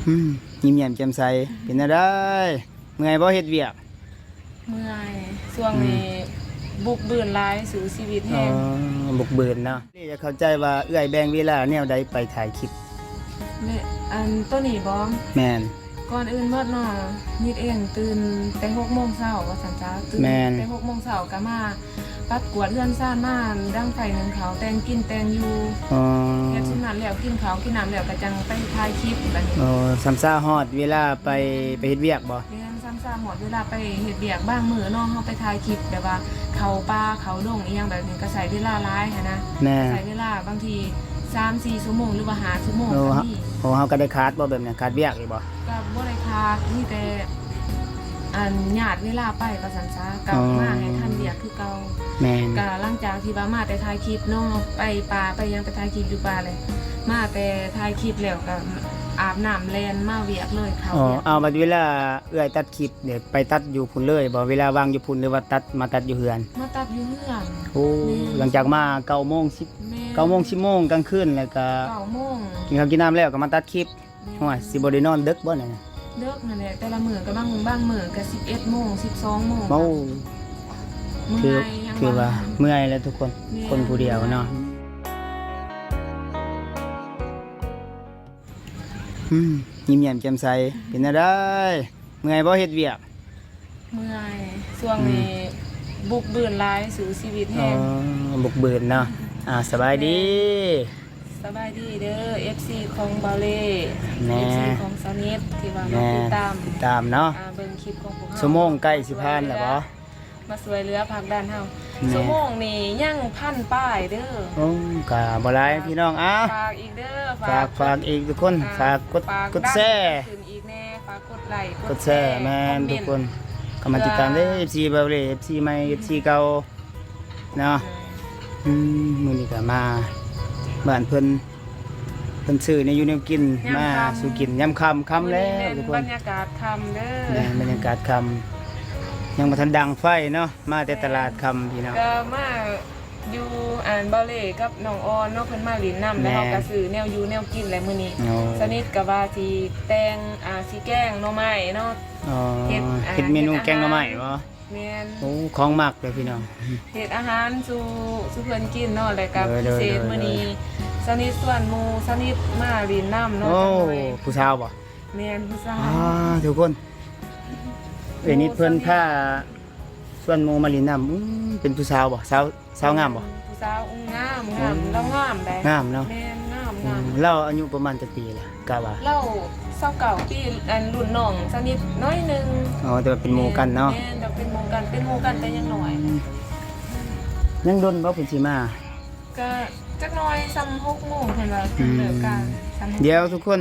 ອືມ ຍິ້ມແຍ້ມແຈ່ມໃສ ເປັນແນວໃດ? ເມື່ອຍບໍ່ເຮັດວຽກ? ເມື່ອຍ ຊ່ວງນີ້ ອືມ ບຸກບືນຫຼາຍ ສູ້ຊີວິດແຮງ. ອໍ ບຸກບືນເນາະ. ຢາກເຂົ້າໃຈວ່າເອື້ອຍແບ່ງເວລາແນວໃດໄປຖ່າຍຄລິບ? ແມ່ນ ອັນໂຕນີ້ບໍ? ແມ່ນ. ກ່ອນອື່ນໝົດເນາະ ນິດເອງຕື່ນແຕ່ຫົກໂມງເຊົ້າ ວ່າຊັ້ນຊະ ຕື່ນ ແມ່ນ ແຕ່ຫົກໂມງເຊົ້າກໍມາປັດກວາດເຮືອນຊານ ມາດັງໄຟ ໜຶ້ງເຂົ້າ ແຕ່ງກິນແຕ່ງຢູ່. ອໍ ເຮັດຊຸມນັ້ນແລ້ວ ກິນເຂົ້າກິນນ້ຳແລ້ວ ກໍຈັ່ງໄປຖ່າຍຄລິບບັດນີ້. ອໍ ຊ້ຳຊາຮອດເວລາໄປ ແມ່ນ ໄປເຮັດວຽກບໍ? ແມ່ນ ຊ້ຳຊາຮອດເວລາໄປເຮັດວຽກ. ບາງມື້ເນາະ ເຮົາໄປຖ່າຍຄລິບແບບວ່າເຂົ້າປ່າເຂົ້າດົງອີ່ຫຍັງແບບນີ້ ກໍໃຊ້ເວລາຫຼາຍຫັ້ນນະ. ແມ່ນ ໃຊ້ເວລາບາງທີສາມສີ່ຊົ່ວໂມງ ຫຼືວ່າຫ້າຊົ່ວໂມງກໍມີ. ໂອ້ ເຮົາກໍໄດ້ຂາດບໍ່ແບບນັ້ນ? ຂາດວຽກອີກບໍ່? ກໍບໍ່ໄດ້ຂາດ ມີແຕ່ ອັນ ຍາດເວລາໄປວ່າຊັ້ນຊະ ກັບ ອໍ ມາໃຫ້ທັນວຽກຄືເກົ່າ. ແມ່ນ ກໍຫຼັງຈາກທີ່ວ່າມາແຕ່ຖ່າຍຄລິບເນາະ ໄປປ່າໄປຫຍັງ ໄປຖ່າຍຄລິບຢູ່ປ່າແຫຼະ ມາແຕ່ຖ່າຍຄລິບແລ້ວກໍອາບນ້ຳແລ່ນມາວຽກເລີຍ ເຂົ້າ ອໍ ວຽກ. ເອົາ ບັດເວລາເອື້ອຍຕັດຄລິບນີ້ ໄປຕັດຢູ່ພຸ້ນເລີຍບໍ່? ເວລາວ່າງຢູ່ພຸ້ນ ຫຼືວ່າຕັດ ມາຕັດຢູ່ເຮືອນ? ມາຕັດຢູ່ເຮືອນ. ໂອ້ ແມ່ນ ຫຼັງຈາກມາເກົ້າໂມງ ສິບ ແມ່ນ ເກົ້າໂມງ ສິບໂມງກາງຄືນ ແລ້ວກໍເກົ້າໂມງ ກິນເຂົ້າກິນນ້ຳແລ້ວກໍມາຕັດຄລິບ. ແມ່ນ ໂອ້ຍ ຊິບໍ່ໄດ້ນອນເດິກບໍ່ນີ້? ເດິກຫັ້ນແຫຼະ ແຕ່ລະມື້ກໍບາງ ບາງມື້ກໍສິບເອັດໂມງ ສິບສອງໂມງ. ໂອ້ ເມື່ອຍ ຖື ຖືວ່າເມື່ອຍແລ້ວທຸກຄົນ. ແມ່ນ ຄົນຜູ້ດຽວເນາະ. ອືມ ຍິ້ມແຍ້ມແຈ່ມໃສ ເປັນແນວໃດ? ເມື່ອຍບໍ່ເຮັດວຽກ? ເມື່ອຍ ຊ່ວງນີ້ ອືມ ບຸກບືນຫຼາຍ ສູ້ຊີວິດແຮງ. ອໍ ບຸກບືນເນາະ. ອ່າ ສະບາຍດີ ແມ່ນ ສະບາຍດີເດີ ເອັຟຊີຂອງເບົາເລ່ ແມ່ນ ເອັຟຊີຂອງສາວນິດ ທີ່ວ່າມາ ແມ່ນ ຕິດຕາມ ຕິດຕາມເນາະ ອ່າ ເບິ່ງຄລິບຂອງພວກເຮົາ. ຊົ່ວໂມງໃກ້ຊິຜ່ານແລ້ວບໍ? ມາຊ່ວຍເຫຼືອຜັກດັນເຮົາ. ແມ່ນ ຊົ່ວໂມງນີ້ຍັງພັນປາຍເດີ. ໂອ້ ກໍບໍ່ຫຼາຍ ອ່າ ພີ່ນ້ອງ. ອ່າ ຝາກອີກເດີ ຝາກ ຝາກ ຝາກອີກທຸກຄົນ. ອ່າ ຝາກກົດ ກົດແຊ ຂຶ້ນອີກແດ່ ຝາກກົດໄລ ກົດແຊ. ແມ່ນ ຄອມເມັນ ທຸກຄົນ ເຂົ້າມາຕິດຕາມເດີ ເພື່ອ ເອັຟຊີເບົາເລ່ ເອັຟຊີໃໝ່ ເອັຟຊີເກົ່າເນາະ. ອືມ ມື້ນີ້ກໍມາບ້ານເພິ່ນ ເພິ່ນຊື້ແນວຢູ່ແນວກິນ ຍາມ ມາ ຄ່ຳ ສູ່ກິນຍາມຄ່ຳ. ຄ່ຳແລ້ວທຸກຄົນ ມື້ນີ້ແມ່ນບັນຍາກາດຄ່ຳເດີ. ແມ່ນ ບັນຍາກາດຄ່ຳ ຍັງບໍ່ທັນດັງໄຟເນາະ ມາແຕ່ຕະຫຼາດຄ່ຳ ພີ່ນ້ອງ. ກໍມາຢູ່ ອັນ ເບົາເລ່ກັບນ້ອງອອນເນາະ ເພິ່ນມາຫຼິ້ນນຳ ແລ້ວເຮົາກໍ ແມ່ນ ຊື້ແນວຢູ່ແນວກິນແຫຼະມື້ນີ້. ໂອ້ ສະນິດກໍວ່າຊິແຕ່ງ ອ່າ ຊິແກງໜໍ່ໄມ້ເນາະ. ອໍ ເຮັດ ອ່າ ເຮັດເມນູແກງໜໍ່ໄມ້ບໍ? ແມ່ນ ໂອ້ ຂອງມັກເດີພີ່ນ້ອງ ເຮັດອາຫານສູ່ ສູ່ເພິ່ນກິນເນາະ. ແລ້ວກໍ ໂດຍ ພິເສດ ໂດຍ ມື້ນີ້ ໂດຍ ສະນິດຊວນໝູ່ສະນິດມາຫຼິ້ນນຳເນາະ. ໂອ້ ຈັກໜ້ອຍ ຜູ້ສາວບໍ? ແມ່ນ ຜູ້ສາວ. ອ່າ ທຸກຄົນ ເອື້ອຍນິດເພິ່ນພາ ຊວນໝູ່ມາຫຼິ້ນນຳ. ອືມ ເປັນຜູ້ສາວບໍ? ສາວ ສາວງາມບໍ່? ຜູ້ສາວ ອືມ ງາມ ງາມ. ໂອ້ ລາວງາມໃດ໋. ງາມເນາະ. ແມ່ນ ງາມ ອືມ ງາມ. ລາວອາຍຸປະມານຈັກປີລະ ກະວ່າ? ລາວຊາວເກົ້າປີ ອັນ ລຸ້ນນ້ອງສະນິດໜ້ອຍໜຶ່ງ. ອໍ ແຕ່ວ່າເປັນໝູ່ກັນເນາະ. ແມ່ນ ແຕ່ເປັນໝູ່ກັນ ເປັນໝູ່ກັນແຕ່ຍັງໜ້ອຍ. ອືມ ຍັງດົນບໍ່ເພິ່ນຊິມາ? ກະຈັກໜ້ອຍ ສ່ຳຫົກໂມງເພິ່ນວ່າເພິ່ນເລີກການ. ອືມ ສ່ຳຫົກ ດຽວທຸກຄົນ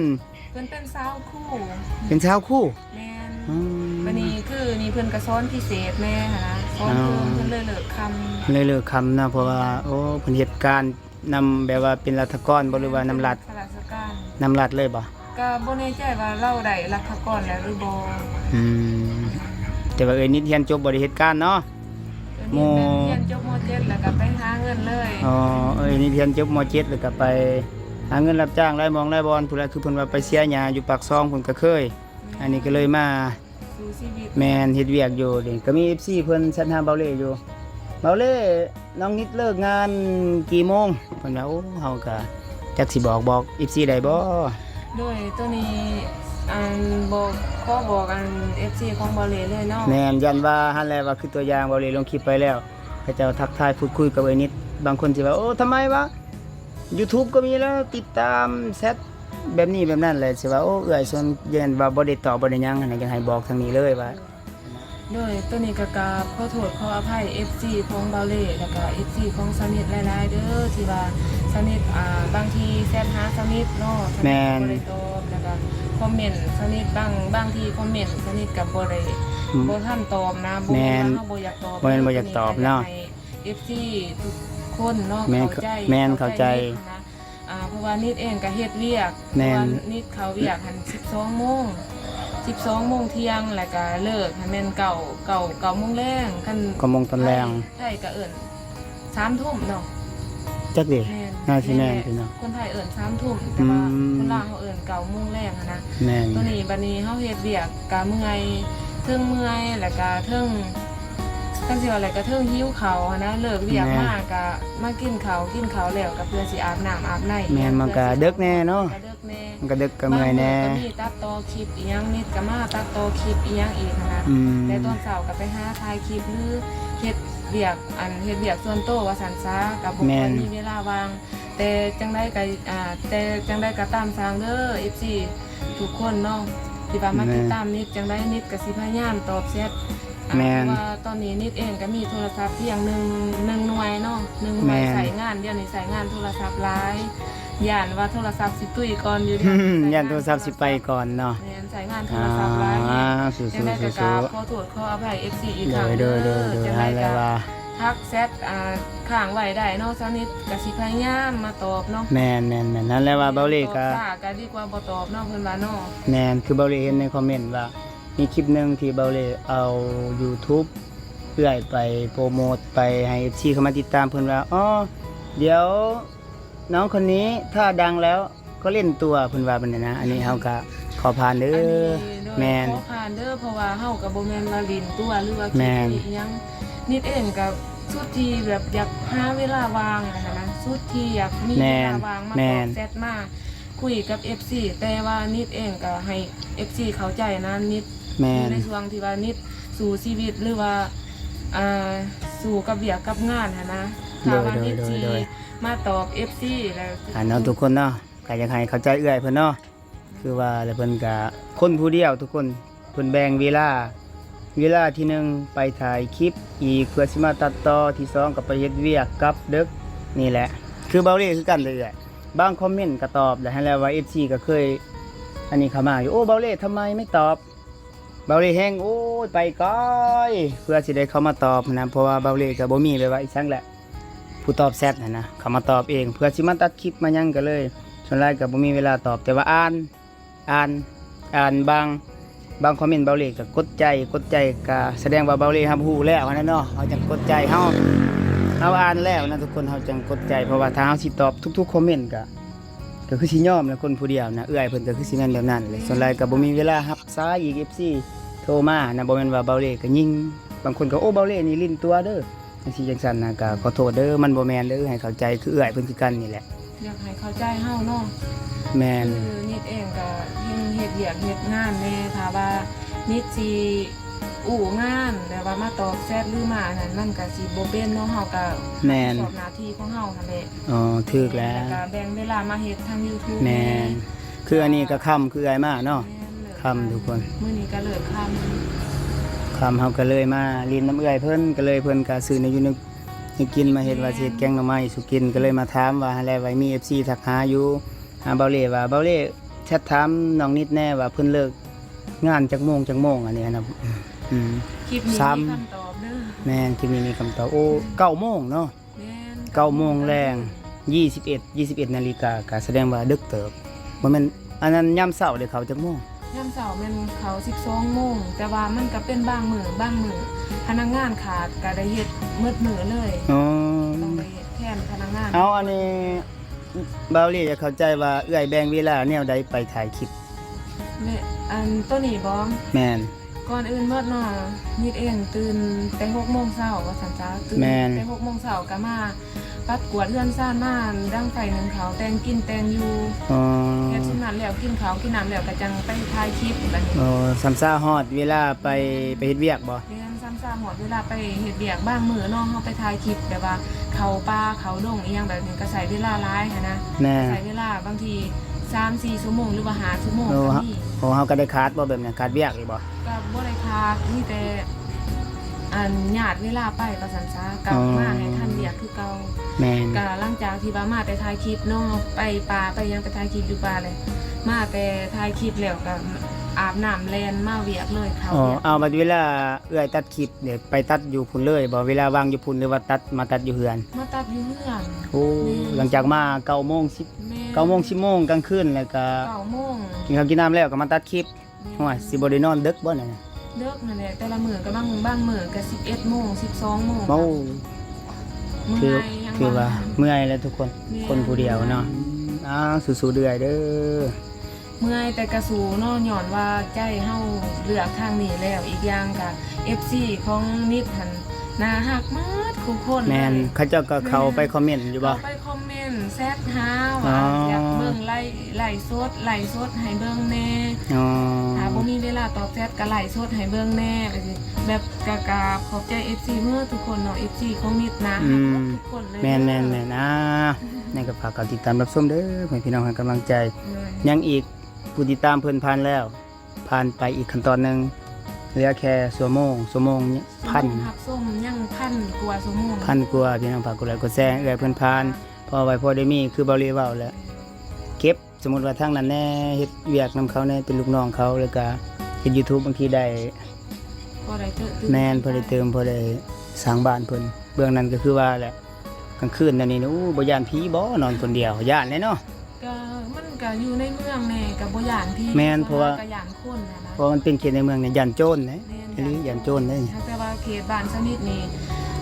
ເພິ່ນເປັນສາວຄູ. ເປັນສາວຄູ? ແມ່ນ. ອືມ ບັດນີ້ຄືນີ້ເພິ່ນກໍສອນພິເສດແດ່ຫັ້ນນະ ສອນເພີ່ມ. ອໍ ເພິ່ນເລີຍເລີກຄ່ຳ ເລີຍເລີກຄ່ຳເນາະ ເພາະວ່າ ໂອ້ ເພິ່ນເຮັດການນຳ ແບບວ່າເປັນລັດຖະກອນບໍ່ ຫຼືວ່ານຳລັດ? ເປັນຂ້າລາຊະການ. ນຳລັດເລີຍບໍ່? ກໍບໍ່ແນ່ໃຈວ່າລາວໄດ້ລັດຖະກອນແລ້ວຫຼືບໍ່. ອືມ ແຕ່ວ່າເອື້ອຍນິດຮຽນຈົບບໍ່ໄດ້ເຮັດການເນາະ. ເອື້ອຍນິດ ໝູ່ ຮຽນຈົບ ມໍເຈັດ ແລ້ວກໍໄປຫາເງິນເລີຍ. ອໍ ເອື້ອຍນິດຮຽນຈົບ ມໍເຈັດ ແລ້ວກໍໄປຫາເງິນຮັບຈ້າງຫຼາຍໝ່ອງຫຼາຍບ່ອນພຸ້ນແຫຼະ ຄືເພິ່ນວ່າໄປເສຍຫຍ້າຢູ່ປາກຊ່ອງພຸ້ນກໍເຄີຍ. ແມ່ນ. ອັນນີ້ກໍເລີຍມາ ສູ້ຊີວິດ. ແມ່ນ ເຮັດວຽກຢູ່ນີ້ ກໍມີເອັຟຊີເພິ່ນແຊັດຫາເບົາເລ່ຢູ່ ເບົາເລ່ ນ້ອງນິດເລີກງານກີ່ໂມງ? ເພິ່ນວ່າ ໂອ້ ເຮົາກໍຈັກຊິບອກ ບອກເອັຟຊີໄດ້ບໍ່? ໂດຍ ໂຕນີ້ ອັນ ບອກ ຂໍບອກ ອັນ ເອັຟຊີຂອງເບົາເລ່ເລີຍເນາະ. ແມ່ນ ຢ້ານວ່າຫັ້ນແຫຼະ ວ່າຄືຕົວຢ່າງເບົາເລ່ລົງຄລິບໄປແລ້ວ ເຂົາເຈົ້າທັກທາຍພູດຄຸຍກັບເອື້ອຍນິດ ບາງຄົນຊິວ່າ ໂອ້ ທຳໄມວະ ຢູທູບກໍມີແລ້ວ ຕິດຕາມແຊັດແບບນີ້ແບບນັ້ນແຫຼະ ຊິວ່າ ໂອ້ ເອື້ອຍ ສ່ວນ ຢ້ານວ່າບໍ່ໄດ້ຕອບ ບໍ່ໄດ້ຫຍັງຫັ້ນນະ ຢາກໃຫ້ບອກທາງນີ້ເລີຍວ່າ ໂດຍ ໂຕນີ້ກໍກາບຂໍໂທດຂໍອະໄພເອັຟຊີຂອງເບົາເລ່ ແລ້ວກໍເອັຟຊີຂອງສາວນິດຫຼາຍໆເດີ ທີ່ວ່າສາວນິດ ອ່າ ບາງທີແຊັດຫາສາວນິດເນາະ ສາວນິດ ແມ່ນ ກໍບໍ່ໄດ້ຕອບ ແລ້ວກໍຄອມເມັນສາວນິດ ບາງ ບາງທີຄອມເມັນສາວນິດກໍບໍ່ໄດ້ ອືມ ບໍ່ທັນຕອບນະ ບໍ່ແມ່ນ ແມ່ນ ວ່າເຮົາບໍ່ຢາກຕອບ ບໍ່ແມ່ນບໍ່ຢາກຕອບເນາະ ໂຕນີ້ກໍຢາກໃຫ້ເອັຟຊີທຸກຄົນເນາະ ແມ່ນ ເຂົ້າໃຈ ແມ່ນ ເຂົ້າໃຈ ເຂົ້າໃຈນະ. ອ່າ ເພາະວ່ານິດເອງກໍເຮັດວຽກ ແມ່ນ ເພາະວ່ານິດເຂົ້າວຽກຫັ້ນສິບສອງໂມງ ສິບສອງໂມງທ່ຽງ ແລ້ວກໍເລີກຫັ້ນແມ່ນເກົ້າ ເກົ້າ ເກົ້າໂມງແລງ ຄັນ ເກົ້າໂມງຕອນແລງ ໄທ ໄທກໍເອີ້ນສາມທຸ່ມເນາະ ຈັກເດ ແມ່ນ ໜ້າຊິແມ່ນ ແມ່ນແຫຼະ ພີ່ນ້ອງ ຄົນໄທເອີ້ນສາມທຸ່ມ ແຕ່ວ່າ ອືມ ຄົນລາວເຮົາເອີ້ນເກົ້າໂມງແລງຫັ້ນນະ. ແມ່ນ ຕອນນີ້ບັດນີ້ເຮົາເຮັດວຽກກະເມື່ອຍ ເທິງເມື່ອຍ ແລ້ວກະເທິງ ຈັ່ງຊິວ່າແຫຼະ ກະເທິງຫິວເຂົ້າຫັ້ນນະ. ເລີກວຽກ ແມ່ນ ມາກະມາກິນເຂົ້າ ກິນເຂົ້າແລ້ວກະເພື່ອຊິອາບນ້ຳອາບໃນ. ແມ່ນ ມັນກະເດິກແດ່ເນາະ ກະເດິກແດ່ ມັນກະເດິກກະເມື່ອຍແດ່. ບາງມື້ກະມີຕັດຕໍ່ຄລິບອີ່ຫຍັງ ນິດກະມາຕັດຕໍ່ຄລິບອີ່ຫຍັງອີກຫັ້ນນະ. ອືມ ແຕ່ຕອນເຊົ້າກະໄປຫາຖ່າຍຄລິບ ຫຼືເຮັດວຽກ ອັນ ເຮັດວຽກສ່ວນໂຕວ່າຊັ້ນຊະ ກະບໍ່ຄ່ອຍ ແມ່ນ ມີເວລາວ່າງ. ແຕ່ຈັ່ງໃດກະ ອ່າ ແຕ່ຈັ່ງໃດກະຕາມຊ່າງເດີ ເອັຟຊີ ທຸກຄົນເນາະ ທີ່ວ່າມາ ແມ່ນ ຕິດຕາມນິດ. ຈັ່ງໃດນິດກະຊິພະຍາຍາມຕອບແຊັດ ອ່າ ແມ່ນ ເພາະວ່າຕອນນີ້ນິດເອງກະມີໂທລະສັບພຽງໜຶ່ງ ໜຶ່ງໜ່ວຍເນາະ ໜຶ່ງໜ່ວຍ ແມ່ນ ໃຊ້ງານ ດຽວນີ້ໃຊ້ງານໂທລະສັບຫຼາຍ ຢ້ານວ່າໂທລະສັບຊິຕຸຍກ່ອນຢູ່ ຢ້ານໂທລະສັບຊິໄປກ່ອນເນາະ. ແມ່ນ ໃຊ້ງານໂທລະສັບຫຼາຍ. ອ່າ ສູ້ໆ ຈັ່ງໃດກະ ສູ້ໆ ຂໍໂທດຂໍອະໄພ ເອັຟຊີ ອີກຄັ້ງເດີ. ໂດຍ ໂດຍ ໂດຍ ຈັ່ງໃດກະທັກແຊັດ ອ່າ ຄ້າງໄວ້ໄດ້ເນາະ ຊາວນິດກະຊິພະຍາຍາມມາຕອບເນາະ. ແມ່ນໆໆ ນັ້ນແຫຼະວ່າເບົາເລ່ກະ ຕອບຊ້າກະດີກວ່າບໍ່ຕອບເນາະ ເພິ່ນວ່າເນາະ. ແມ່ນ ຄືເບົາເລ່ເຫັນໃນຄອມເມັນວ່າ ມີຄລິບໜຶ່ງທີ່ເບົາເລ່ເອົາ YouTube ເອື້ອຍໄປໂປຣໂມດ ໄປໃຫ້ ເອັຟຊີ ເຂົ້າມາຕິດຕາມ ເພິ່ນວ່າ ອໍ ດຽວ ນ້ອງຄົນນີ້ຖ້າดังแล้วก็เล่นตัว ເພິ່ນວ່າແບບນີ້ນະ. ອັນນີ້ເຮົາກະຂໍຜ່ານເດີ. ອັນນີ້ໂດຍ ແມ່ນ ຂໍຜ່ານເດີ ເພາະວ່າເຮົາກະບໍ່ແມ່ນວ່າຫຼິ້ນຕົວ ຫຼືວ່າຄິດ ແມ່ນ ອີ່ຫຍັງ. ນິດເອງກະສຸດທີ່ແບບຢາກຫາເວລາວ່າງຫັ້ນນະ ສຸດທີ່ຢາກມີ ແມ່ນ ເວລາວ່າງມາ ແມ່ນ ຕອບແຊັດມາຄຸຍກັບ ເອັຟຊີ ແຕ່ວ່ານິດເອງກະໃຫ້ ເອັຟຊີ ເຂົ້າໃຈນະ. ນິດ ແມ່ນ ຢູ່ໃນຊ່ວງທີ່ວ່ານິດສູ້ຊີວິດ ຫຼືວ່າ ອ່າ ສູ້ກັບວຽກກັບງານຫັ້ນນະ. ໂດຍ ຖ້າວ່າ ໂດຍ ນິດ ໂດຍ ຊິ ໂດຍ ມາຕອບ ເອັຟຊີ ແລ້ວ ອ່າ ເນາະ ທຸກຄົນເນາະ ກະຢາກໃຫ້ເຂົ້າໃຈເອື້ອຍເພິ່ນເນາະ. ຄືວ່າແຫຼະ ເພິ່ນກະຄົນຜູ້ດຽວທຸກຄົນ ເພິ່ນແບ່ງເວລາ ເວລາທີໜຶ່ງໄປຖ່າຍຄລິບອີກ ເພື່ອຊິມາຕັດຕໍ່ ທີສອງກະໄປເຮັດວຽກກັບເດິກນີ້ແຫຼະ. ຄືເບົາເລ່ຄືກັນເລີຍ ບາງຄອມເມັນກະຕອບ ແລະ ຫັ້ນແຫຼະວ່າ ເອັຟຊີ ກະເຄີຍ ອັນນີ້ເຂົ້າມາຢູ່ ໂອ້ ເບົາເລ່ທຳໄມໄມ່ຕອບ ເບົາເລ່ແຮງ ໂອ້ຍ ໄປໄກ ເພື່ອຊິໄດ້ເຂົ້າມາຕອບຫັ້ນນະ. ເພາະວ່າເບົາເລ່ກະບໍ່ມີແບບວ່າອີ່ຫຍັງແຫຼະ ຜູ້ຕອບແຊັດຫັ້ນນະ ເຂົ້າມາຕອບເອງ ເພື່ອຊິມາຕັດຄລິບມາຫຍັງກະເລີຍ ສ່ວນຫຼາຍກະບໍ່ມີເວລາຕອບ ແຕ່ວ່າອ່ານ ອ່ານ ອ່ານບາງ ບາງຄອມເມັນເບົາເລ່ກະກົດໃຈ ກົດໃຈກະສະແດງວ່າເບົາເລ່ຮັບຮູ້ແລ້ວຫັ້ນນະເນາະ. ເຮົາຈັ່ງກົດໃຈ ເຮົາ ເຮົາອ່ານແລ້ວນະທຸກຄົນ ເຮົາຈັ່ງກົດໃຈ. ເພາະວ່າຖ້າເຮົາຊິຕອບທຸກໆຄອມເມັນກະ ກະຄືຊິຍອມແຫຼະ ຄົນຜູ້ດຽວນະ. ເອື້ອຍເພິ່ນກະຄືຊິແມ່ນແບບນັ້ນແຫຼະ ແມ່ນ ສ່ວນຫຼາຍກະບໍ່ມີເວລາຮັບສາຍອີກ ເອັຟຊີ ໂທມານະ. ບໍ່ແມ່ນວ່າເບົາເລ່ກະຍິງ ບາງຄົນກະ ໂອ້ ເບົາເລ່ນີ້ຫຼິ້ນຕົວເດີ ຈັ່ງຊີ້ຈັ່ງຊັ້ນນະ ກະຂໍໂທດເດີ ມັນບໍ່ແມ່ນເດີ ໃຫ້ເຂົ້າໃຈຄືເອື້ອຍເພິ່ນຄືກັນນີ້ແຫຼະ. ຢາກໃຫ້ເຂົ້າໃຈເຮົາເນາະ. ແມ່ນ ຄືນິດເອງກະຍັງເຮັດວຽກເຮັດງານແດ່ ຖ້າວ່ານິດຊິອູ້ງານ ແບບວ່າມາຕອບແຊັດ ຫຼືມາອັນນັ້ນ ມັນກະຊິບໍ່ເປັນເນາະ. ເຮົາກະ ແມ່ນ ຮັບຜິດຊອບໜ້າທີ່ຂອງເຮົາຫັ້ນແຫຼະ. ອໍ ຖືກແລ້ວ ແລ້ວກະແບ່ງເວລາມາເຮັດທາງ YouTube ແມ່ນ ແດ່. ຄືອັນນີ້ກະຄ່ຳ ຄືເອື້ອຍມາເນາະ ແມ່ນ ຄ່ຳທຸກຄົນ ມື້ນີ້ກະເລີກຄ່ຳ ຄ່ຳ ເຮົາກະເລີຍມາຫຼິ້ນນຳເອື້ອຍເພິ່ນ ກະເລີຍ ເພິ່ນກະຊື້ແນວຢູ່ແນວ ໃຫ້ກິນ ມາເຮັດວ່າ ແມ່ນ ຊິເຮັດແກງໜໍ່ໄມ້ສູ່ກິນ ກະເລີຍມາຖາມວ່າ ຫັ້ນແຫຼະ ວ່າມີ ເອັຟຊີ ທັກຫາຢູ່ ຫາເບົາເລ່ວ່າ ເບົາເລ່ແຊັດຖາມນ້ອງນິດແດ່ວ່າ ເພິ່ນເລີກງານຈັກໂມງ ຈັກໂມງ ອັນນີ້ຫັ້ນນະ. ອືມ ຄລິບນີ້ມີຄຳຕອບເດີ ແມ່ນ ຄລິບນີ້ມີຄຳຕອບ. ໂອ້ ເກົ້າໂມງເນາະ ແມ່ນ ເກົ້າໂມງແລງ ຍີ່ສິບເອັດ ຍີ່ສິບເອັດນາລິກາ ກະສະແດງວ່າເດິກເຕີບ. ບໍ່ແມ່ນ ອັນນັ້ນຍາມເຊົ້າເດ ເຂົ້າຈັກໂມງ? ຍາມເຊົ້າແມ່ນເຂົ້າສິບສອງໂມງ ແຕ່ວ່າມັນກະເປັນບາງມື້ ບາງມື້ພະນັກງານຂາດກະໄດ້ເຮັດໝົດມື້ເລີຍ. ອໍ ຕ້ອງໄດ້ເຮັດແທນພະນັກງານ. ເອົາ ອັນນີ້ ເບົາເລ່ຢາກເຂົ້າໃຈວ່າເອື້ອຍແບ່ງເວລາແນວໃດໄປຖ່າຍຄລິບ? ແມ່ນ ອັນໂຕນີ້ບໍ? ແມ່ນ ກ່ອນອື່ນໝົດເນາະ ນິດເອງຕື່ນແຕ່ຫົກໂມງເຊົ້າວ່າຊັ້ນຊະ ຕື່ນ ແມ່ນ ແຕ່ຫົກໂມງເຊົ້າກະມາປັດກວາດເຮືອນຊານ ມາດັງໄຟ ໜຶ້ງເຂົ້າ ແຕ່ງກິນແຕ່ງຢູ່. ອໍ ເຮັດຊຸມນັ້ນແລ້ວ ກິນເຂົ້າກິນນ້ຳແລ້ວກະຈັ່ງໄປຖ່າຍຄລິບບັດນີ້. ອໍ ສ່ຳຊາຮອດເວລາໄປ ໄປເຮັດວຽກບໍ? ແມ່ນ ສ່ຳຊາຮອດເວລາໄປເຮັດວຽກ ບາງມື້ເນາະ ເຮົາໄປຖ່າຍຄລິບແບບວ່າເຂົ້າປ່າເຂົ້າດົງອີ່ຫຍັງແບບນີ້ ກະໃຊ້ເວລາຫຼາຍຫັ້ນນະ. ແມ່ນ ໃຊ້ເວລາບາງທີສາມສີ່ຊົ່ວໂມງ ຫຼືວ່າຫ້າຊົ່ວໂມງກະມີ. ໂອ້ ເຮົາກະໄດ້ຂາດບໍ່ແບບນັ້ນ ຂາດວຽກອີກບໍ່? ກະບໍ່ໄດ້ຂາດ ມີແຕ່ ອັນ ຍາດເວລາໄປວ່າຊັ້ນຊະ ກັບມາໃຫ້ທັນວຽກຄືເກົ່າ. ແມ່ນ ກະຫຼັງຈາກທີ່ວ່າມາແຕ່ຖ່າຍຄລິບເນາະ ໄປປ່າໄປຫຍັງ ໄປຖ່າຍຄລິບຢູ່ປ່າແຫຼະ ມາແຕ່ຖ່າຍຄລິບແລ້ວກະອາບນ້ຳແລ່ນມາວຽກເລີຍ ເຂົ້າວຽກ. ເອົາ ບັດເວລາເອື້ອຍຕັດຄລິບນີ້ ໄປຕັດຢູ່ພຸ້ນເລີຍບໍ່? ເວລາວ່າງຢູ່ພຸ້ນ ຫຼືວ່າຕັດ ມາຕັດຢູ່ເຮືອນ? ມາຕັດຢູ່ເຮືອນ. ໂອ້ ແມ່ນ ຫຼັງຈາກມາເກົ້າໂມງ ສິບ ແມ່ນ ເກົ້າໂມງ ສິບໂມງກາງຄືນ ແລ້ວກະ ເກົ້າໂມງ ກິນເຂົ້າກິນນ້ຳແລ້ວກະມາຕັດຄລິບ. ແມ່ນ ໂອ້ຍ ຊິບໍ່ໄດ້ນອນເດິກບໍ່ນີ້ນະ? ເດິກຫັ້ນແຫຼະ ແຕ່ລະມື້ກະບາງ ບາງມື້ກະສິບເອັດໂມງ ສິບສອງໂມງ. ໂອ້ ເມື່ອຍ ຍັງ ຄືວ່າເມື່ອຍແລ້ວທຸກຄົນ ແມ່ນ ຄົນຜູ້ດຽວເນາະ. ອືມ ອ້າວ ສູ້ໆເອື້ອຍເດີ. ເມື່ອຍແຕ່ກະສູ້ເນາະ ຍ້ອນວ່າໃຈເຮົາເລືອກທາງນີ້ແລ້ວ. ອີກຢ່າງກະເອັຟຊີຂອງນິດຫັ້ນໜ້າຮັກໝົດທຸກຄົນເລີຍ. ແມ່ນ ເຂົາເຈົ້າກໍເຂົ້າໄປ ແມ່ນ ຄອມເມັນຢູ່ບໍ່? ເຂົ້າໄປຄອມເມັນແຊັດຫາວ່າ ອໍ ຢາກເບິ່ງໄລ ໄລສົດ ໄລສົດໃຫ້ເບິ່ງແດ່. ອໍ ຖ້າບໍ່ມີເວລາຕອບແຊັດກໍໄລສົດໃຫ້ເບິ່ງແດ່ ແບບ ກະກາບຂອບໃຈເອັຟຊີເໝິດທຸກຄົນເນາະ ເອັຟຊີຂອງນິດນະ ອືມ ຮັກໝົດທຸກຄົນເລີຍ. ແມ່ນໆໆ ອ່າ ຍັງກໍຝາກການຕິດຕາມຮັບຊົມເດີ ໃຫ້ພີ່ນ້ອງໃຫ້ກຳລັງໃຈ. ແມ່ນ ຍັງອີກ ຜູ້ຕິດຕາມເພິ່ນພັນແລ້ວ ຜ່ານໄປອີກຂັ້ນຕອນໜຶ່ງ ເຫຼືອແຄ່ຊົ່ວໂມງ ຊົ່ວໂມງ ພັນ ຊົ່ວໂມງຮັບຊົມຍັງພັນກວ່າຊົ່ວໂມງ ພັນກວ່າ. ພີ່ນ້ອງຝາກກົດໄລກົດແຊເອື້ອຍເພິ່ນພັນ ພໍໄວ້ພໍໄດ້ມີ ຄືເບົາຫຼີເວົ້າແຫຼະ ເກັບ ສົມມຸດວ່າທາງນັ້ນແດ່ ເຮັດວຽກນຳເຂົາແດ່ ເປັນລູກນ້ອງເຂົາ ແລ້ວກະເຮັດຢູທູບ ບາງທີໄດ້ ພໍໄດ້ເຕີມ ແມ່ນ ພໍໄດ້ເຕີມ ພໍໄດ້ສ້າງບ້ານເພິ່ນ. ເບື້ອງນັ້ນກໍຄືວ່າແຫຼະ ກາງຄືນແນວນີ້ ໂອ້ ບໍ່ຢ້ານຜີບໍ່? ນອນຄົນດຽວ ຢ້ານແຫຼະເນາະ. ກໍ ມັນກໍຢູ່ໃນເມືອງແດ່ ກໍບໍ່ຢ້ານຜີ. ແມ່ນ ສ່ວນຫຼາຍ ເພາະວ່າ ກໍຢ້ານຄົນຫັ້ນນະ ເພາະວ່າມັນເປັນເຂດໃນເມືອງນີ້ ຢ້ານໂຈນເດ້. ແມ່ນ ອີ່ຫຼີ ຢ້ານໂຈນເດ້. ຫາກແຕ່ວ່າເຂດບ້ານສະໜິດນີ້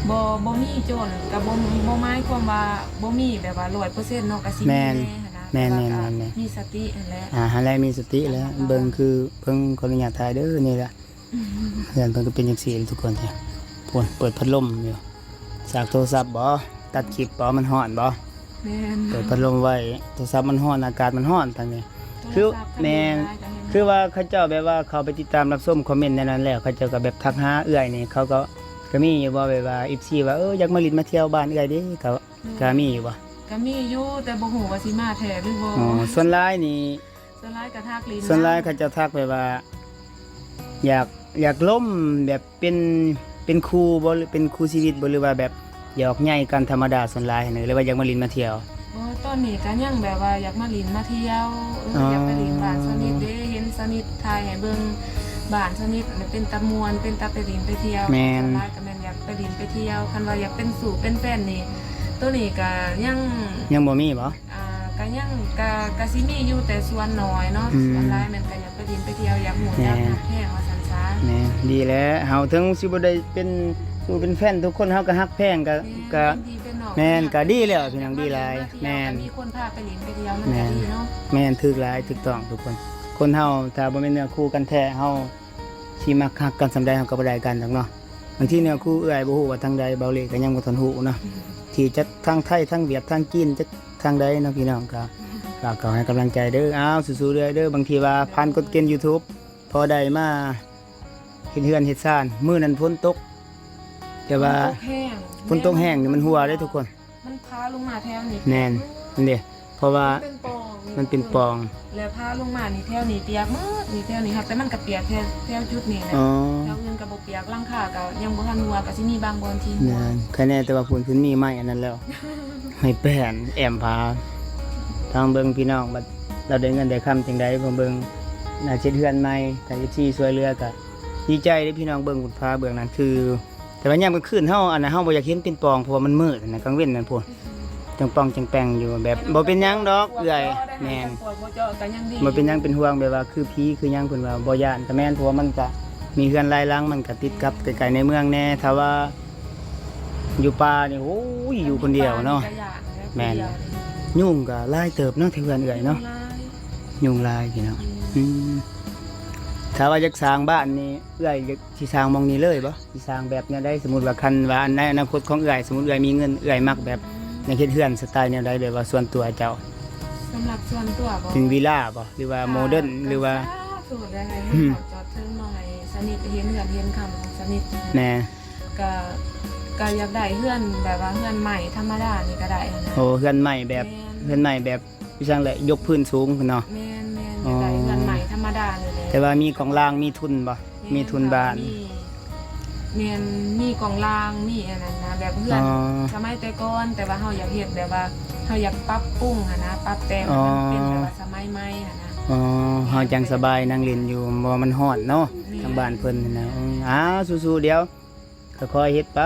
ບໍ່ ບໍ່ມີໂຈນ ກໍບໍ່ ບໍ່ໝາຍຄວາມວ່າບໍ່ມີ ແບບວ່າຮ້ອຍເປີເຊັນເນາະ ກໍຊິມີແດ່ຫັ້ນນະ. ແມ່ນ ແຕ່ວ່າກໍ ແມ່ນໆໆໆ ມີສະຕິຫັ້ນແຫຼະ. ອ່າ ຫັ້ນແຫຼະ ມີສະຕິແຫຼະ. ເບິ່ງຄື ເບິ່ງ ຂໍອະນຸຍາດຖ່າຍເດີ ນີ້ແຫຼະ ເຮືອນເພິ່ນກໍເປັນຈັ່ງຊີ້ທຸກຄົນ. ພຸ້ນ ເປີດພັດລົມຢູ່ ສາກໂທລະສັບບໍ? ຕັດຄລິບບໍ? ມັນຮ້ອນບໍ? ແມ່ນ ເປີດພັດລົມໄວ້ ໂທລະສັບມັນຮ້ອນ ອາກາດມັນຮ້ອນທາງນີ້. ຄື ໂທລະສັບ ແມ່ນ ທາງນີ້ຫຼາຍກໍເຫັນ ຄືວ່າເຂົາເຈົ້າແບບວ່າເຂົ້າໄປຕິດຕາມຮັບຊົມຄອມເມັນແນວນັ້ນແລ້ວ ເຂົາເຈົ້າກໍແບບທັກຫາເອື້ອຍນີ້ ເຂົາກໍ ກໍມີຢູ່ບໍ່ ແບບວ່າເອັຟຊີວ່າ ເອີ ຢາກມາຫຼິ້ນມາທ່ຽວບ້ານເອື້ອຍເດ້? ກໍ ອືມ ກໍມີຢູ່ບໍ່? ກໍມີຢູ່ ແຕ່ບໍ່ຮູ້ວ່າຊິມາແທ້ຫຼືບໍ່. ອໍ ສ່ວນຫຼາຍນີ້ ສ່ວນຫຼາຍກໍທັກຫຼິ້ນ ສ່ວນຫຼາຍເຂົາເຈົ້າທັກແບບວ່າ ຢາກ ຢາກລົມແບບເປັນ ເປັນຄູ່ບໍ ຫຼືເປັນຄູ່ຊີວິດບໍ ຫຼືວ່າແບບຫຍອກໃຍກັນທຳມະດາ ສ່ວນຫຼາຍຫັ້ນ ຫຼືວ່າຢາກມາຫຼິ້ນມາທ່ຽວ? ບໍ່ ຕອນນີ້ກໍຍັງແບບວ່າຢາກມາຫຼິ້ນມາທ່ຽວ ເອີ ອໍ ຢາກໄປຫຼິ້ນບ້ານສະໜິດເດ້ ເຫັນສະໜິດຖ່າຍໃຫ້ເບິ່ງ ບ້ານສະໜິດມັນເປັນຕາມ່ວນ ເປັນຕາໄປຫຼິ້ນໄປທ່ຽວ. ແມ່ນ ສ່ວນຫຼາຍກໍແມ່ນຢາກໄປຫຼິ້ນໄປທ່ຽວ. ຄັນວ່າຢາກເປັນຊູ້ເປັນແຟນນີ້ ໂຕນີ້ກໍຍັງ ຍັງບໍ່ມີບໍ? ອ່າ ກະຍັງ ກະ ກະຊິມີຢູ່ ແຕ່ສ່ວນໜ້ອຍເນາະ. ອືມ ສ່ວນຫຼາຍແມ່ນກະຢາກໄປຫຼິ້ນໄປທ່ຽວ ຢາກຮູ້ຈັກ ແມ່ນ ຮັກແພງວ່າຊັ້ນຊະ. ແມ່ນ ດີແລ້ວ ເຮົາເຖິງຊິບໍ່ໄດ້ເປັນຊູ້ເປັນແຟນ ທຸກຄົນເຮົາກະຮັກແພງ ກະ ແມ່ນ ກະ ເປັນພີ່ເປັນນ້ອງ ແມ່ນ ກະດີແລ້ວ ພີ່ນ້ອງ ດີຫຼາຍ. ມາຫຼິ້ນມາທ່ຽວ ແມ່ນ ກະມີຄົນພາໄປຫຼິ້ນໄປທ່ຽວ ມັນກະດີເນາະ. ແມ່ນ ຖືກຫຼາຍ ຖືກຕ້ອງທຸກຄົນ. ຄົນເຮົາຖ້າບໍ່ແມ່ນເນື້ອຄູ່ກັນແທ້ ເຮົາຊິມັກຮັກກັນສ່ຳໃດ ເຮົາກໍບໍ່ໄດ້ກັນດອກເນາະ. ບາງທີເນື້ອຄູ່ເອື້ອຍບໍ່ຮູ້ວ່າທາງໃດ ເບົາເລກກໍຍັງບໍ່ທັນຮູ້ເນາະ ທີ່ຈັກທາງໄທ ທາງຫວຽດ ທາງຈີນ ຈັກທາງໃດເນາະ ພີ່ນ້ອງ ກໍຝາກເຂົ້າໃຫ້ກຳລັງໃຈເດີ. ອ້າວ ສູ້ໆເລື້ອຍເດີ. ບາງທີວ່າຜ່ານກົດເກນຢູທູບ ພໍໄດ້ມາເຮັດເຮືອນເຮັດຊານ. ມື້ນັ້ນຝົນຕົກ ແຕ່ວ່າ ຝົນຕົກແຮງ ຝົນຕົກແຮງນີ້ມັນຮົ່ວເດ້ທຸກຄົນ. ມັນພາລົງມາແຖວນີ້ ແມ່ນ ແປກເບີດ ນັ້ນເດ້ ເພາະວ່າ ມັນເປັນປ່ອງ ມັນເປັນປ່ອງ ແລ້ວພາລົງມານີ້ແຖວນີ້ປຽກໝົດ ນີ້ແຖວນີ້ ຫາກແຕ່ມັນກະປຽກແຖວ ແຖວຈຸດນີ້ແຫຼະ. ອໍ ແຖວອື່ນກະບໍ່ປຽກ ຫຼັງຄາກະຍັງບໍ່ທັນຮົ່ວ ກະຊິມີບາງບ່ອນທີ່ຮົ່ວ. ແມ່ນ ໃຄແນ່ແຕ່ວ່າພຸ້ນ ເພິ່ນມີໄມ້ອັນນັ້ນແລ້ວ ໄມ້ແປ້ນແອ້ມຜາ. ທາງເບິ່ງພີ່ນ້ອງ ບັດລາວໄດ້ເງິນໄດ້ຄຳຈັ່ງໃດ ເບິ່ງ ໜ້າເຮັດເຮືອນໃໝ່ ຖ້າເອັຟຊີຊ່ວຍເຫຼືອກະດີໃຈເດ້ພີ່ນ້ອງ. ເບິ່ງພຸ້ນ ຝາເບື້ອງນັ້ນຄື ແຕ່ວ່າຍາມກາງຄືນເຮົາ ອັນນັ້ນ ເຮົາບໍ່ຢາກເຫັນເປັນປ່ອງ ເພາະວ່າມັນມືດນະ ກາງເວັນນັ້ນພຸ້ນ ຈັ່ງປ່ອງຈັ່ງແປງຢູ່ ແບບບໍ່ເປັນຫຍັງດອກເອື້ອຍ. ແມ່ນ ບໍ່ເປັນຫຍັງ ເປັນຫ່ວງ ແບບວ່າຄືຜີຄືຫຍັງ ເພິ່ນວ່າບໍ່ຢ້ານ ກະແມ່ນ ເພາະວ່າມັນກະມີເຮືອນຫຼາຍຫຼັງ ມັນກະຕິດກັບໃກ້ໆໃນເມືອງແດ່. ຖ້າວ່າຢູ່ປ່ານີ້ ໂອ້ຍ ຢູ່ຄົນດຽວເນາະ. ແມ່ນ ຍຸງກະຫຼາຍເຕີບເນາະ ແຖວເຮືອນເອື້ອຍເນາະ ຍຸງຫຼາຍ ພີ່ນ້ອງ. ອືມ ຖ້າວ່າຢາກສ້າງບ້ານນີ້ ເອື້ອຍຢາກ ຊິສ້າງໝ່ອງນີ້ເລີຍບໍ່? ຊິສ້າງແບບແນວໃດ? ສົມມຸດວ່າ ຄັນວ່າໃນອະນາຄົດຂອງເອື້ອຍ ສົມມຸດເອື້ອຍມີເງິນ ເອື້ອຍມັກແບບ ອືມ ຢາກເຮັດເຮືອນສະໄຕແນວໃດ? ແບບວ່າສ່ວນຕົວເຈົ້າ ສຳລັບສ່ວນຕົວບໍ່? ເປັນວິລາບໍ່? ຫຼືວ່າ ອ່າ ໂມເດີນ ຫຼືວ່າ ສາທຸ ໄດ້ໃຫ້ເງິນເຂົ້າຈອດເຖິງເນາະ ໃຫ້ສະໜິດເຫັນເຮືອນເຫັນຄຳຂອງສະໜິດ. ແມ່ນ ກະ ກະຢາກໄດ້ເຮືອນແບບວ່າເຮືອນໄມ້ທຳມະດານີ້ກະໄດ້ຫັ້ນນະ. ໂອ້ ເຮືອນໄມ້ແບບ ແມ່ນ ເຮືອນໄມ້ແບບ ຢູ່ຊັ້ນແຫຼະ ຍົກພື້ນສູງເນາະ. ແມ່ນໆ ອໍ ຢາກໄດ້ເຮືອນໄມ້ທຳມະດານີ້ແຫຼະ ແຕ່ວ່າມີກອງລາງ ມີທຸນບໍ່? ແມ່ນ ມີທຶນບ້ານ ມີ ແມ່ນ ມີກອງລາງ ມີອັນນັ້ນນະ ແບບເຮືອນ ອໍ ສະໄໝແຕ່ກ່ອນ ແຕ່ວ່າເຮົາຢາກເຮັດແບບວ່າ ເຮົາຢາກປັບປຸງຫັ້ນນະ ປັບແຕ່ງໃຫ້ມັນ ອໍ ເປັນແບບວ່າສະໄໝໃໝ່ຫັ້ນນະ. ອໍ ເຮົາຈັ່ງສະບາຍນັ່ງຫຼິ້ນຢູ່ ບໍ່ວ່າມັນຮ້ອນເນາະ. ແມ່ນ ທາງບ້ານເພິ່ນຫັ້ນນະ. ອືມ ອ້າວ ສູ້ໆ ດຽວ ຄ່ອຍໆເຮັດໄປ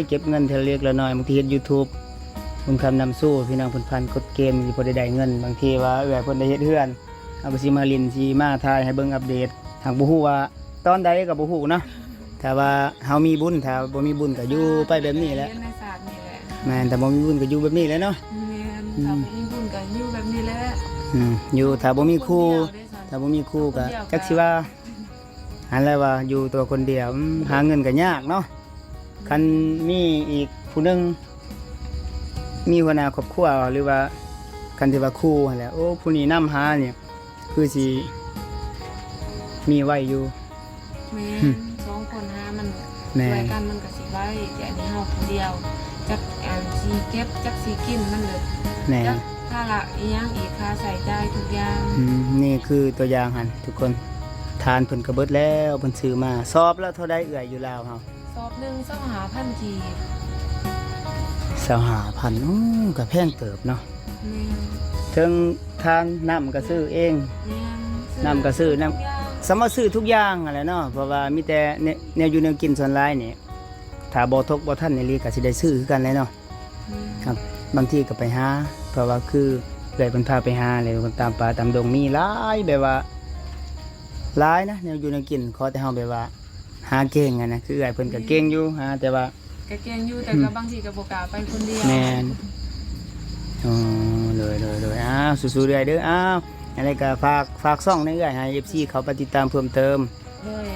ເກັບເງິນເທື່ອເລັກລະໜ້ອຍ. ບາງທີເຮັດຢູທູບ ບຸນຄຳນຳໂຊ ພີ່ນ້ອງເພິ່ນຜ່ານກົດເກນ ຊິພໍໄດ້ໄດ້ເງິນ. ບາງທີວ່າເອື້ອຍເພິ່ນໄດ້ເຮັດເຮືອນ ເຮົາກໍຊິມາຫຼິ້ນ ຊິມາຖ່າຍໃຫ້ເບິ່ງ ອັບເດດ. ຫາກບໍ່ຮູ້ວ່າຕອນໃດກໍບໍ່ຮູ້ເນາະ ຖ້າວ່າເຮົາມີບຸນ ຖ້າບໍ່ມີບຸນກໍຢູ່ໄປແບບນີ້ແຫຼະ ໃນຊາດນີ້ແຫຼະ. ແມ່ນ ຖ້າບໍ່ມີບຸນກໍຢູ່ແບບນີ້ແຫຼະເນາະ. ແມ່ນ ອືມ ຖ້າບໍ່ມີບຸນກໍຢູ່ແບບນີ້ແຫຼະ. ອືມ ຢູ່ ຖ້າບໍ່ມີຄູ ຢູ່ຄົນດຽວເດ້ຊັ້ນ ຖ້າບໍ່ມີຄູກໍ ຢູ່ຄົນດຽວກໍ ຈັກຊິວ່າ ຫັ້ນແຫຼະວ່າຢູ່ຕົວຄົນດຽວ ອືມ ຫາເງິນກໍຍາກເນາະ. ຄັນມີອີກຜູ້ໜຶ່ງ ມີຫົວໜ້າຄອບຄົວ ຫຼືວ່າຄັນທີ່ວ່າຄູ່ຫັ້ນແຫຼະ ໂອ້ ຜູ້ນີ້ນຳຫານີ້ ຄືຊິມີໄວຢູ່. ແມ່ນ ສອງຄົນຫາມັນ ແມ່ນ ຊ່ວຍກັນມັນກໍຊິໄວ. ແຕ່ອັນນີ້ເຮົາຜູ້ດຽວ ຈັກອັນຊິເກັບ ຈັກຊິກິນ ມັນເລີຍ ແມ່ນ ຈັກພາລະອີ່ຫຍັງອີກ ຄ່າໃຊ້ຈ່າຍທຸກຢ່າງ. ອືມ ນີ້ຄືຕົວຢ່າງຫັ້ນທຸກຄົນ ຖ່ານເພິ່ນກໍເບິດແລ້ວ ເພິ່ນຊື້ມາ. ສອບລະເທົ່າໃດເອື້ອຍຢູ່ລາວເຮົາ? ສອບໜຶ່ງ ຊາວຫ້າພັນກີບ. ຊາວຫ້າພັນ ໂອ້ ກໍແພງເຕີບເນາະ. ແມ່ນ ເຖິງຖ່ານ ນ້ຳກໍຊື້ເອງ. ແມ່ນ ນ້ຳກໍຊື້ ນ້ຳ ສຳມາຊື້ທຸກຢ່າງຫັ້ນແຫຼະເນາະ ເພາະວ່າມີແຕ່ແນ ແນວຢູ່ແນວກິນ ສ່ວນຫຼາຍນີ້ ຖ້າບໍ່ທົກບໍ່ທັນອີ່ຫຼີກໍຊິໄດ້ຊື້ຄືກັນແຫຼະເນາະ. ແມ່ນ ບາງທີກໍໄປຫາ ເພາະວ່າຄືເອື້ອຍເພິ່ນພາໄປຫາແຫຼະ ຕາມປ່າຕາມດົງ ມີຫຼາຍ ແບບວ່າຫຼາຍນະ ແນວຢູ່ແນວກິນ. ຂໍແຕ່ເຮົາແບບວ່າຫາເກັ່ງຫັ້ນນະ ຄືເອື້ອຍເພິ່ນກໍເກັ່ງຢູ່ ຫາ ແຕ່ວ່າ ກໍເກັ່ງຢູ່ ແຕ່ກໍ ອືມ ບາງທີກໍບໍ່ກ້າໄປຄົນດຽວ. ແມ່ນ ອໍ ໂດຍໆໆ ອ້າວ ສູ້ໆເອື້ອຍເດີ. ອ້າວ ຈັ່ງໃດກໍຝາກ ຝາກຊ່ອງແດ່ເອື້ອຍ ໃຫ້ເອັຟຊີເຂົ້າໄປຕິດຕາມເພີ່ມເຕີມ. ໂດຍ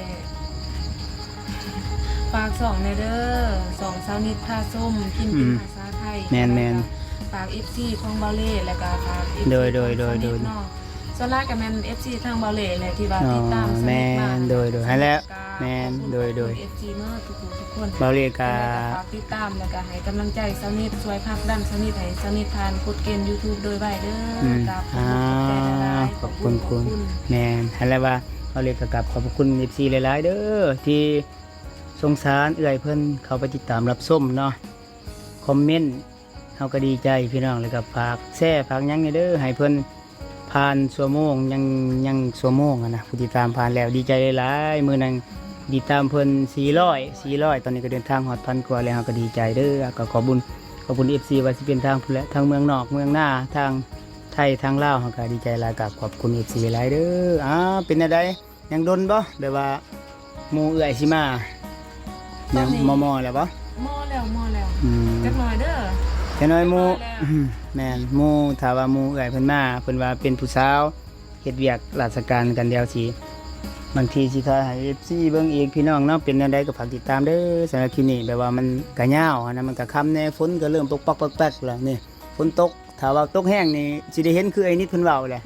ຝາກຊ່ອງແດ່ເດີ ຊ່ອງສາວນິດພາຊົມ ກິນ ອືມ ກິນພາສາໄທ. ແມ່ນໆ ກໍຝາກເອັຟຊີຂອງເບົາເລ ແລ້ວກໍຝາກເອັຟຊີ ໂດຍໆໆໆ ຂອງສາວນິດເນາະ. ສ່ວນຫຼາຍກໍແມ່ນເອັຟຊີທາງເບົາເລແຫຼະ ທີ່ວ່າ ອໍ ຕິດຕາມສາວນິດມາ. ແມ່ນ ໂດຍໆ ຫັ້ນແຫຼະ ແມ່ນ ໂດຍໆ ເອັຟຊີເໝິດທຸກຜູ້ທຸກຄົນ. ເບົາເລກໍ ຈັ່ງໃດກໍຝາກຕິດຕາມ ແລ້ວກໍໃຫ້ກຳລັງໃຈສາວນິດ ຊ່ວຍຜັກດັນສາວນິດ ໃຫ້ສາວນິດຜ່ານກົດເກນຢູທູບໂດຍໄວເດີ. ອືມ ຂອບຄຸນ ຂອບໃຈຫຼາຍໆ ຂອບຄຸນ ຂອບຄຸນ ຂອບຄຸນ. ແມ່ນ ຫັ້ນແຫຼະວ່າ ເບົາເລກໍກາບຂອບພະຄຸນເອັຟຊີຫຼາຍໆເດີ ທີ່ສົງສານເອື້ອຍເພິ່ນເຂົ້າໄປຕິດຕາມຮັບຊົມເນາະ ຄອມເມັນ ເຮົາກໍດີໃຈພີ່ນ້ອງ ແລ້ວກໍຝາກແຊ ຝາກຫຍັງແດ່ເດີ ໃຫ້ເພິ່ນຜ່ານຊົ່ວໂມງ ຍັງ ຍັງຊົ່ວໂມງຫັ້ນນະ ຜູ້ຕິດຕາມຜ່ານແລ້ວ ດີໃຈຫຼາຍໆ. ມື້ໜຶ່ງຕິດຕາມເພິ່ນສີ່ຮ້ອຍ ສີ່ຮ້ອຍ ຕອນນີ້ກໍເດີນທາງຮອດພັນກວ່າແລ້ວ ເຮົາກໍດີໃຈເດີ. ກໍຂອບບຸນ ຂອບຄຸນເອັຟຊີ ວ່າຊິເປັນທາງພຸ້ນແຫຼະ ທາງເມືອງນອກເມືອງນາ ທາງໄທ ທາງລາວ ເຮົາກໍດີໃຈຫຼາຍ ກໍຂອບຄຸນເອັຟຊີຫຼາຍໆເດີ. ອ້າວ ເປັນແນວໃດ? ຍັງດົນບໍ່? ແບບວ່າໝູ່ເອື້ອຍຊິມາ ຕອນນີ້ ຍັງມໍ່ໆແລ້ວບໍ່? ມໍ່ແລ້ວ ມໍ່ແລ້ວ. ອືມ ຈັກໜ້ອຍເດີ ຈັກໜ້ອຍໝູ່ ຈັກໜ້ອຍແລ້ວ. ອືມ ແມ່ນ ໝູ່ ຖ້າວ່າໝູ່ເອື້ອຍເພິ່ນມາ ເພິ່ນວ່າເປັນຜູ້ສາວ ເຮັດວຽກລາຊະການກັນ ດຽວຊິ ບາງທີຊິຖ່າຍໃຫ້ເອັຟຊີເບິ່ງອີກ ພີ່ນ້ອງເນາະ. ເປັນແນວໃດກໍຝາກຕິດຕາມເດີ. ສຳລັບຄລິບນີ້ ແບບວ່າມັນກະຍາວຫັ້ນນະ ມັນກະຄ່ຳແດ່ ຝົນກໍເລີ່ມປົກປັກແປັກໆແລ້ວນີ້ ຝົນຕົກ ຖ້າວ່າຕົກແຮງນີ້ ຊິໄດ້ເຫັນຄືໄອ້ນິດເພິ່ນເວົ້າແຫຼະ.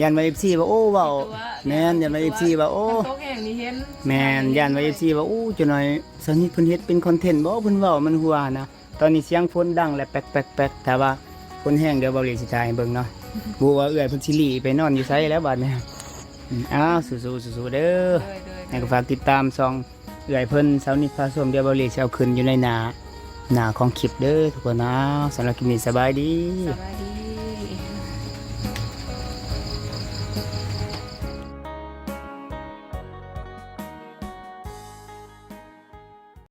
ຢ້ານວ່າເອັຟຊີວ່າ ໂອ້ ເວົ້າ ແມ່ນ ຢ້ານວ່າເອັຟຊີວ່າ ໂອ້ ຄັນຕົກແຮງນີ້ເຫັນ. ແມ່ນ ຢ້ານວ່າເອັຟຊີວ່າ ໂອ້ ຈັກໜ້ອຍສາວນິດເພິ່ນເຮັດເປັນຄອນເທັນບໍ່ ເພິ່ນເວົ້າມັນຫົວນະ. ຕອນນີ້ສຽງຝົນດັງແຫຼະ ແປັກໆໆ ຖ້າວ່າຝົນແຮງ ດຽວເບົາຫຼີຊິຖ່າຍໃຫ້ເບິ່ງເນາະ. ບໍ່ຮູ້ວ່າເອື້ອຍເພິ່ນຊິຫຼີ່ໄປນອນຢູ່ໃສແລ້ວບາດນີ້. ອືມ ອ້າວ ສູ້ໆ ສູ້ໆເດີ. ໂດຍໆໆ ໃຫ້ກໍຝາກຕິດຕາມຊ່ອງ ເອື້ອຍເພິ່ນ ສາວນິດພາຊົມ ດຽວເບົາຫຼີຊິເອົາຂຶ້ນຢູ່ໃນໜ້າ ໜ້າຂອງຄລິບເດີທຸກຄົນ. ອ້າວ ສຳລັບຄລິບນີ້ ສະບາຍດີ ສະບາຍດີ